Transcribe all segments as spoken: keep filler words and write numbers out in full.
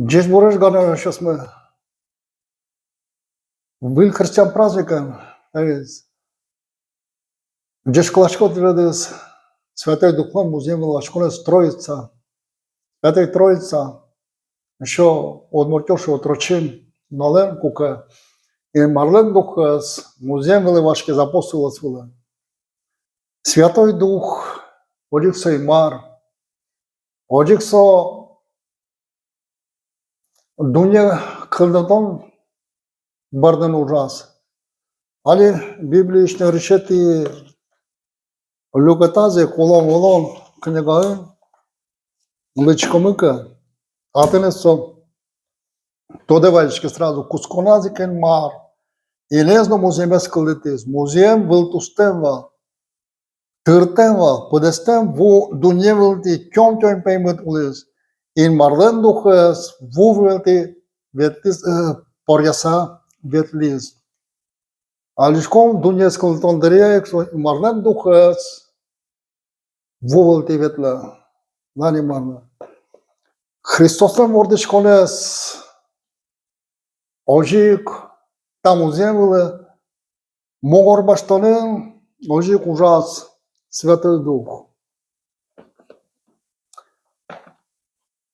Ӟечбуресь, гажано эшъёсмы! Выль христиан праздникъёсын, э, ӟечкыласько тӥледыз Святой Духлэн музъем вылэ васьконэз, Троица. Святой Троица, ещё удмуртъёс шуо Трочим нуналэн, куке Инмарлэн Духез музъем вылэ васькиз апостолъёс вылэ. Святой Дух, одӥг со Инмар, одӥг со дунне кылдытон бордын ужаз. Али Библиысь нырысетӥ люкетазэ, кулон-вылон книгаын лыдӟиськомы ке, отын со тодэ вайиське сразу: кутсконаз ик Инмар инэз но музъемез кылдытӥз. Музъем вылтустэм вал, тыртэм вал, пыдэстэм ву дунне вылтӥ тём-тём пеймыт улӥз. Инмарлэн Духез ву вылтӥ ветлӥз, э, поръяса ветлӥз. Адӟиськом, дуннеез кылдытон дыръя ик со Инмарлэн Духез ву вылтӥ ветлэ. Луэ ни мар но. Христослэн вордӥськонэз озьы ик та музъем вылэ мугор басьтонын озьы ик ужаз Святой Дух.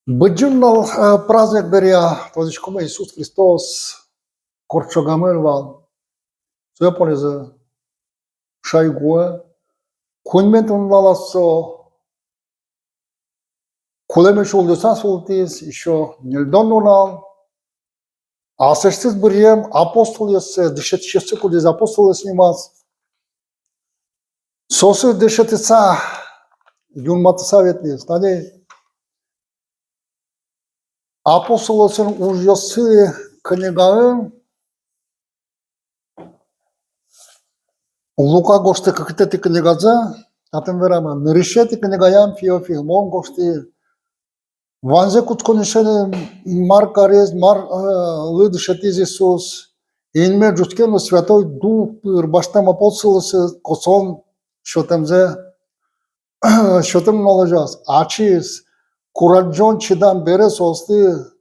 Быдӟым нунал, э, праздник дыръя тодӥськомы: Иисус Христос кортчогамын вал. Сое понӥзы шайгуэ. Куиньметӥ нуналаз со кулэмысь улӟыса султӥз, ещё ньыльдон нунал аслэсьтыз быръем апостолъёссэ, дышетӥсьёссэ, кудӥз апостолъёс нимаз, соослы дышетыса, юнматыса ветлӥз. Тани Апостолъёслэн ужъёссы книгаын, Лука гожтэ кыкетӥ книгазэ, татын верамын: нырысетӥ книгаям, Феофил, мон гожтӥ ваньзэ кутсконысен, мар кариз, мар, э, лы дышетӥз Иисус, инме ӝутске но Святой Дух пыр басьтэм апостолъёслы косон сётэмзэ, сётэм нуналозяз. Ачиз курадӟон чидам бере соослы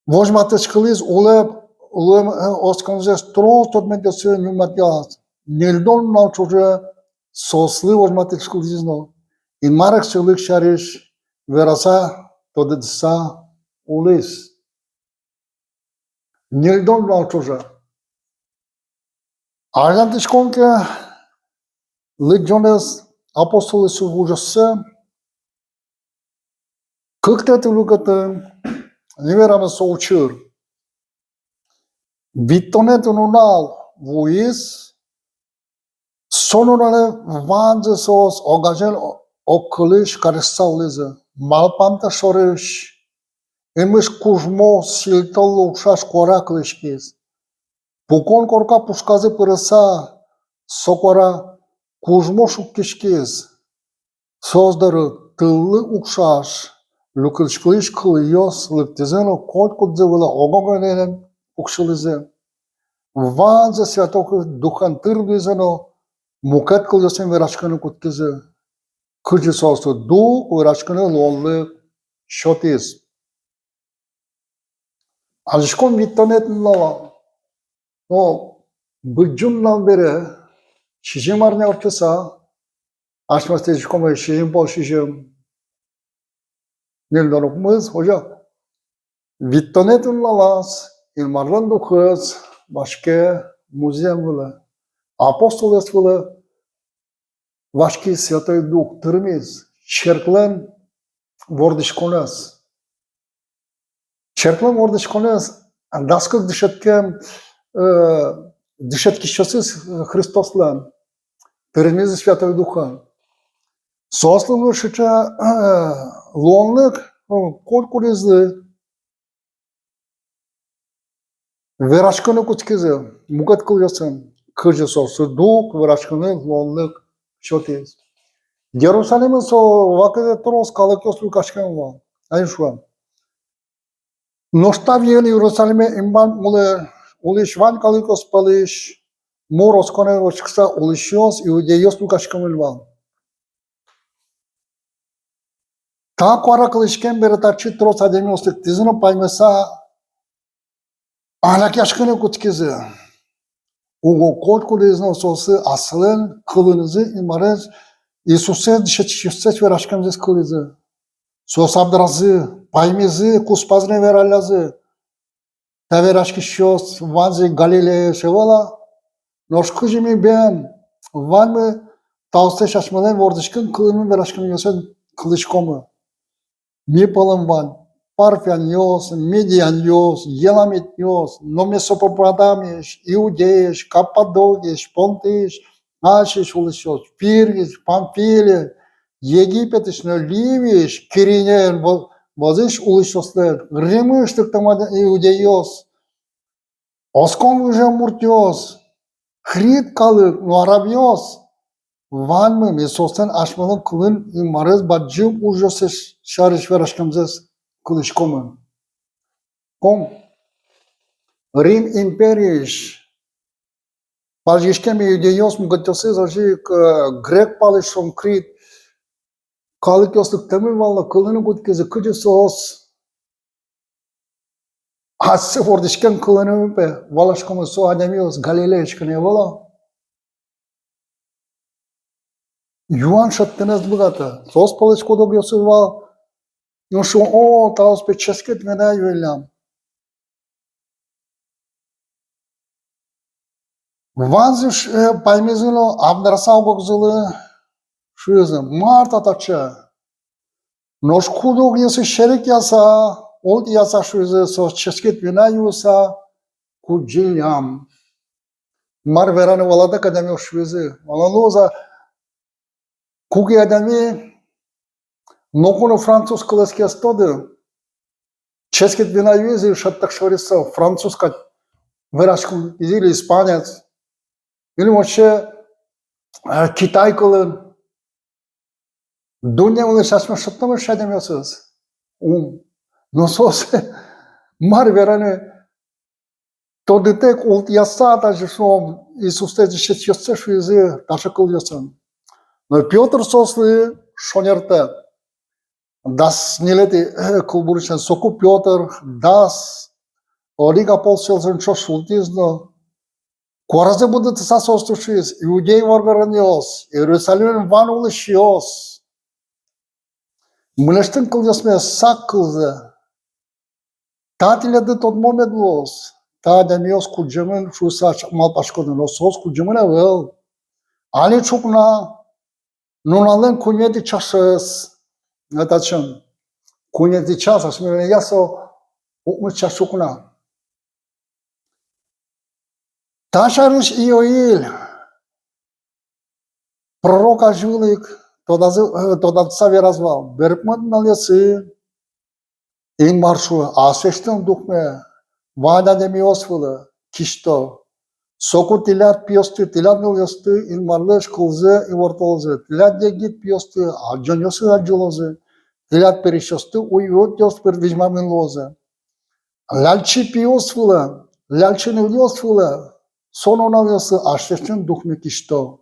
возьматӥськылӥз улэп луэм, э, осконзэс трос тодметъёсын юнматъяз. Ньыльдон нунал ӵоже соослы возьматӥськылӥз но, Инмар эксэйлык сярысь вераса, тодытыса улӥз. Ньыльдон нунал ӵоже. Азинтӥськом ке лыдӟонэз, Апостолъёслэн ужъёссэ, кыктэтӥ люкетын, ини верамын со учыр: витьтонэтӥ нунал вуиз, со нуналэ ваньзы соос огазьын о-, огкылысь карыса улӥзы. Малпамтэ шорысь инмысь кужмо сильтӧллы укшась куара кылӥськиз. Пукон корка пушказы пырыса, со куара кужмо шуккиськиз. Соос доры тыллы укшась люкылӥськылӥсь кылъёс лыктӥзы но котькудзы вылэ ог-огенызы пуксьылӥзы. Ваньзы Святой Духен тыр луизы но мукет кылъёсын вераськыны кутскизы, кызьы соослы Дух вераськыны луонлык сётӥз. Адӟиськом, витьтонэтӥ нуналаз, но Быдӟым нунал бере, сизьым арня ортчыса, асьмеос тодӥськомы, сизьым пол сизьым, ньыльдон укмыс, озьы-а? Витьтонэтӥ нуналаз Инмарлэн Духез ваське музъем вылэ, апостолъёс вылэ ваське Святой Дух, тырмиз черклэн вордӥськонэз. Черклэн вордӥськонэз, дас кык дышетскем, э, дышетскисьёсыз, э, Христослэн, тырмиз Святой Духен. Соослы луиз сыӵе, э, луонлык, э, котькудӥзлы вераськыны кутскизы мукет кылъёсын, кызьы соослы Дух вераськыны луонлык сётӥз. Иерусалимын со вакытэ трос калыкъёс люкаськем вал, али шуом. Нош та виын Иерусалиме инбам улэ улӥсь вань калыкъёс пӧлысь мур осконэн ортчыса улӥсьёс, иудейёс, люкаськемын вал. Та куара кылӥськем бере татчы трос адямиос лыктӥзы но паймыса, алякъяськыны кутскизы. Уго котькудӥз но соослы асьсэлэн кылынызы Инмарез, Иисусэн дышетскисьёссэс вераськемзэс кылӥзы. Соос абдразы, паймизы, куспазы но вераллязы: та вераськисьёс ваньзы Галилеяысь ӧвӧл-а? Нош кызьы ми бен ваньмы таостэсь асьмелэн вордӥськем кылын вераськемъёсын кылӥськомы? Ми пӧлын вань парфянъёс, мидиянъёс, еламитъёс, но Месопотамиысь, Иудеяысь, Каппадокиысь, Понтыысь, Асиысь улӥсьёс, Фригиысь, Памфилиысь, Египетысь но Ливиысь, Киринеен вӧ-, вӧзысь улӥсьёслэн, Римысь лыктэмын иудейёс, оскон выжем муртъёс, крит калык но арабъёс. Ваньмы ми соослэн асьмелэн кылын Инмарез бадӟым ужъёссэ сярысь вераськемзэс кылӥськомы. Ком Рим империысь пазьгиськем иудейёс мукетъёсыз озьы ик, э, грек палысь, шуом, крит калыкъёс лыктэмын вал но кылыны кутскизы, кызьы соос асьсэ вордӥськем кылынымы, пе, валаськомы: со адямиос Галилеяысь гинэ ӧвӧл-а? Юан шедьтыны ӧз быгатэ. Соос пӧлысь куд-огъёсыз вал, ну, шуо: о, таос, пе, ческыт вина юиллям. Ваньзы, э, паймизы но, абдраса, ог-огзылы шуизы: мар та таӵе? Нош куд-огъёсыз серекъяса, ултӥяса шуизы: соос ческыт вина юыса кудӟиллям. Мар вераны, валад-а, кадь адямиос шуизы? Валаны луоз-а, куке адями ноку но француз кылэз ке ӧз тоды, ческыт вина юиз и шӧдтэк шоры со француз кадь вераськыны кутскиз, или испанец, или вообще, э, китай кылын. Дунне вылысь асьмеос шӧдтэмын адямиосыз. Ум. Но соос, мар вераны, тодытэк ултӥяса, даже, шуом, Иисуслэсь дышетскисьёссэ шуизы таӵе кылъёсын. Но Пётр соослы шонертэ. Дас ньылетӥ, э, кылбурысен: соку Пётр дас одӥг апостолъёсын ӵош султӥз но, куаразэ будэтыса, соослы шуиз: иудей воргоронъёс, Иерусалимын вань улӥсьёс, мынэсьтым кылъёсме сак кылзэ. Та тӥледлы тодмо мед луоз: та адямиос кудӟемын шуыса малпаськоды, но соос кудӟемын ӧвӧл. Али ӵукна, нуналлэн куинетӥ часэз. Татчын куинетӥ час, асьмелэн я со укмыс час ӵукна. Та сярысь Иоиль пророк азьвыл ик тодазы, э, тодатыса вераз вал: берпуметӥ нуналъёсы Инмар шуэ: аслэсьтым духме вань адямиос вылэ кисьто. Соку тӥляд пиосты, тӥляд нылъёсты Инмарлэсь кылзэ ивортылозы, тӥляд егит пиосты адӟонъёссы адӟылозы, тӥляд пересьёсты уйвӧтъёс пыр визьмамын луозы. Ляльчи пиос вылэ, ляльчи нылъёс вылэ со нуналъёсы аслэсьтым духме кисьто.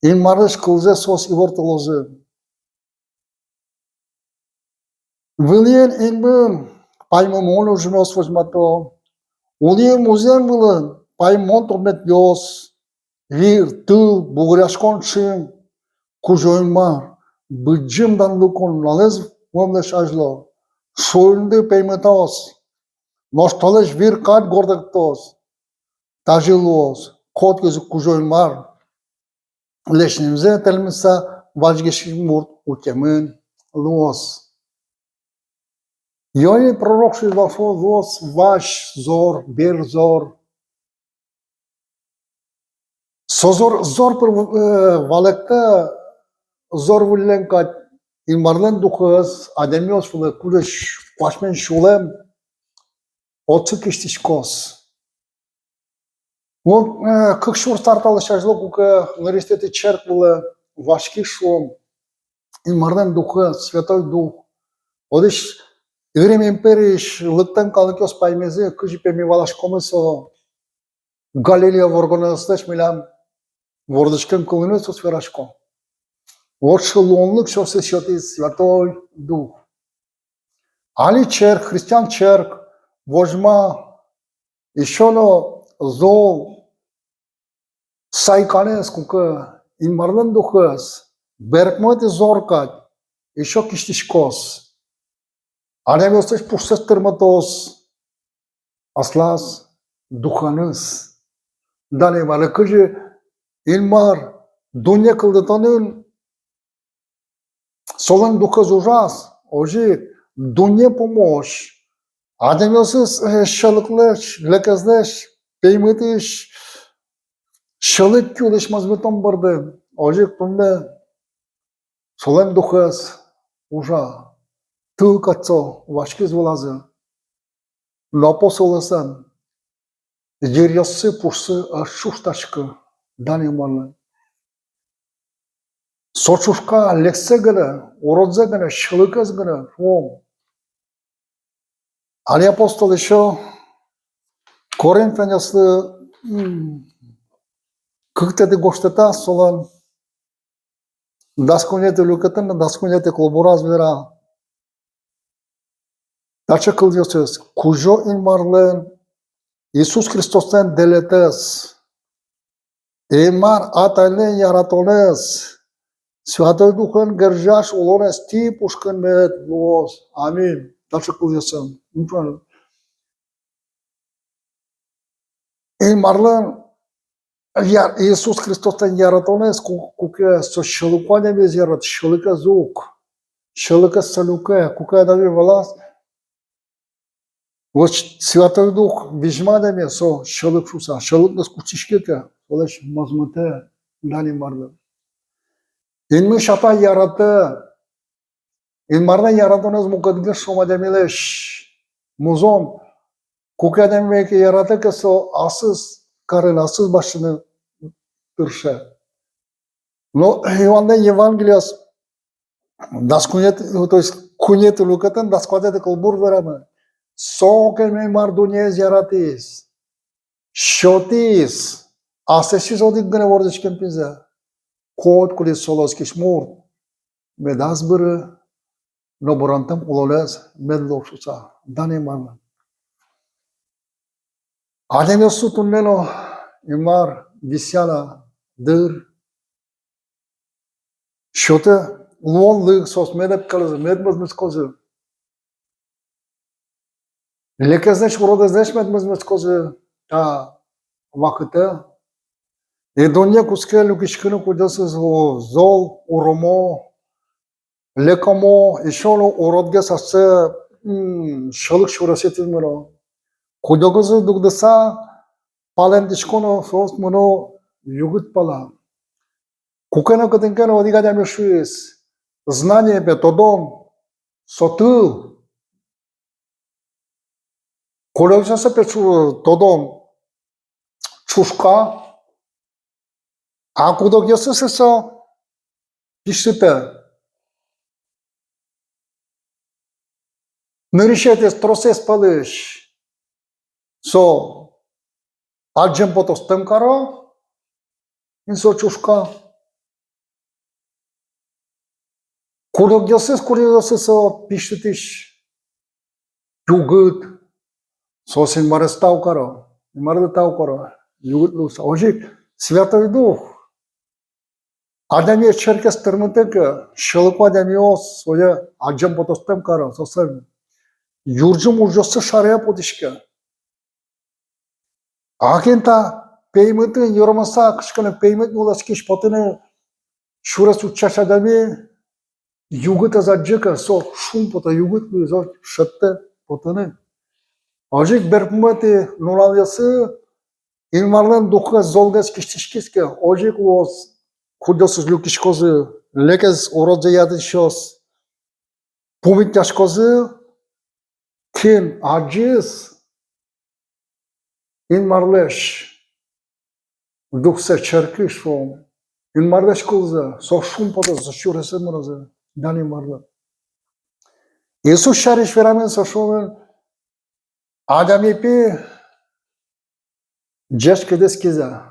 Инмарлэсь кылзэ соос ивортылозы. Вылӥын инмын паймымон ужъёс возьмато. Улӥын музъем вылын паймымон тодметъёс: вир, тыл, бугыръяськон, шым. Кузё-Инмар Быдӟым данлыко нуналэз вуэмлэсь азьло шуныт пеймытоз, нош толэзь вир кадь гордэктоз. Тазьы луоз, котькудӥз Кузё-Инмарлэсь нимзэ тэльмытса вазьгес мурт утемын луоз. Иоиль пророк шуиз вал, со луоз вазь зор, бер зор. Со зор, зор пыр, э, валэктэ зор выллем кадь Инмарлэн Духез адямиос вылэ, кудӥз куасьмем сюлэм, отчы кисьтӥськоз. Вот, э, кык сюрс ар талэсь азьло, куке нырысьтэтӥ черк вылэ васькиз, шуом, Инмарлэн Духез, Святой Дух, отысь Рим империысь лыктэм калыкъёс паймизы, кызьы пе ми валаськомы, со Галилея воргоронъёслэсь милям вордӥськем кылыныз соос верасько. Отчы луонлык сюрес сётӥз Святой Дух. Али черк, христиан черк, возьма, эшшо но зол сайканэз, куке Инмарлэн Духез берпуметӥ зор кадь эшшо кисьтӥськоз. Адямиослэсь пушсэс тырмытоз аслаз Духеныз. Дан Инмарлы, кызьы Инмар дунне кылдытонын Солэн Духез ужаз, озьы ик дунне пумозь адямиосыз, э, сьӧлыклэсь, лекезлэсь, пеймытысь, сьӧлык киулэсь мозмытон бордын, озьы ик туннэ Солэн Духез ужа. Тыл кадь со васькиз вылазы. Но апостолъёслэн йыръёссы, пушсы ӧз чуштаськы, дан Инмарлы. Со чушка лексэ гинэ, уродзэ гинэ, сьӧлыкез гинэ, шуом. Али апостол эшшо Коринфянъёслы, м, кыктэтӥ гожтэтаз, солэн дас куинетӥ люкетын но дас куинетӥ кылбураз вера. Таӵе кылъёсыз: Кузё Инмарлэн, Иисус Христослэн дэлетэз, Инмар Атайлэн яратонэз Святой Духен герӟась улонэз тӥ пушкын мед луоз. Аминь. Таӵе кылъёсын. Инмарлэн, я-, Иисус Христослэн яратонэз, ку-, куке со сьӧлыко адямиез яратэ, сьӧлыкез уг, сьӧлыкез со люке, куке адями валаз, вот Святой Дух визьма адями, со сьӧлык шуса, сьӧлыкез кутӥське ке, солэсь мозмытэ, дан Инмарлы. Инмысь Атае яратэ, Инмарлэн яратонэз мукетгес, шуом, адямилэсь музон. Куке адями ке яратэ ке, со ассыз карыны, ассыз басьтыны тырше. Но Иоаннлэн Евангелияз дас куинетӥ, то есть куинетӥ люкетын дас куатетӥ кылбур верамын: со ке Инмар дуннеез яратӥз, сётӥз аслэсьтыз одӥг гинэ вордӥськем пинзэ, котькудӥз солы оскись мурт медаз быры, но быронтэм улонэз мед луоз шуса. Дан Инмарлы. Адямиослы туннэ но Инмар висъяна дыр сётэ луонлык, соос мед ӧпкелозы, мед мозмытскозы. Лекезлэсь, уродэзлэсь мед мозмытскозы та вакытэ. И дунне кутске люкиськыны кудъёсыз зол, уромо, лекомо, эшшо но уродгес ассэ, м, сьӧлык сюресэтӥ мыно. Куд-огзэс дугдыса палэнтӥсько но, соос мыно югыт пала. Куке но кытын ке но одӥг адями шуиз: знание пе, тодон, со тыл. Куд-огъёсыз пе чу-, тодон чушка, а куд-огъёсыз со пиштытэ. Нырысетӥез, тросэз пӧлысь со адӟем потостэм каро, ин со чушка. Куд-огъёсыз, куд-огъёсыз со пиштытӥсь югыт, соос Инмарез тау каро, Инмарлы тау каро, югыт луыса. Озьы ик Святой Дух адямиез, черкез тырмытэ ке, сьӧлыко адямиос сое адӟем потостэм каро, соослэн юрӟым ужъёссы шарая потӥське. А кин та пеймытын йырмыса, кыӵе ке но пеймыт нюлэскись потыны сюрес утчась адями югытэз адӟе ке, со шумпото, югыт луэ, со шедьтэ потыны. Озьы ик берпуметӥ нуналъёсы Инмарлэн Духез золгес кисьтӥськиз ке, озьы ик луоз: кудъёсыз люкиськозы, лекез, уродзэ ятӥсьёс пумитъяськозы, кин адӟиз Инмарлэсь Духсэ, черкысь, шуом, Инмарлэсь кылзэ, со шумпотозы, со сюресэ мынозы, дан Инмарлы. Иисус сярысь верамын со шуэмын: адями пи ӟеч кыдыз кизэ.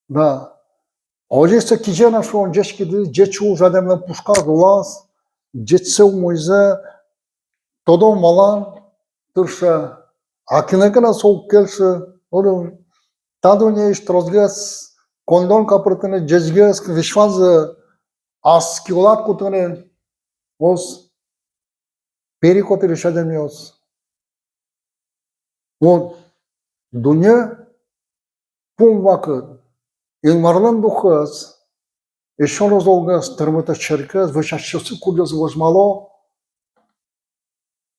Да. Озьы со кизэ на, шуом, ӟеч киды, ӟеч уж адямилэн пушказ, улаз, ӟечсэ, умойзэ тодон-валан тырше, а кинлы ке но со уг кельшы, оло, та дуннеысь тросгес коньдон капыртыны, ӟечгес весь ваньзэ ас ки улад кутыны, оз перекотылӥсь адямиос. Вот дунне пум вакыт Инмарлэн Духез эшшо но золгес тырмыто черкез, вӧсяськисьёсыз кудъёсыз возьмало,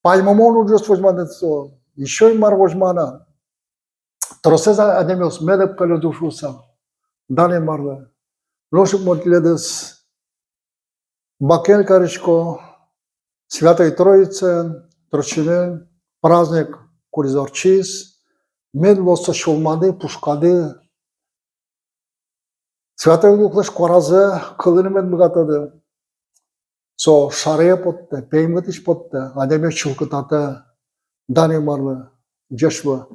паймымон ужъёс возьматэ со, эшшо Инмар возьма на. Тросэз адямиос мед ӧпкелёзы шуыса. Дан Инмарлы. Нош ик мон тӥледыз бакель карисько Святой Троицын, Тросинын праздник кудӥз ортчиз, мед луоз со сюлмады, пушкады, Святой Духлэсь куаразэ кылыны мед быгатоды. Со шарае поттэ, пеймытысь поттэ, адямиез чылкытатэ. Дан Инмарлы, ӟеч луэ.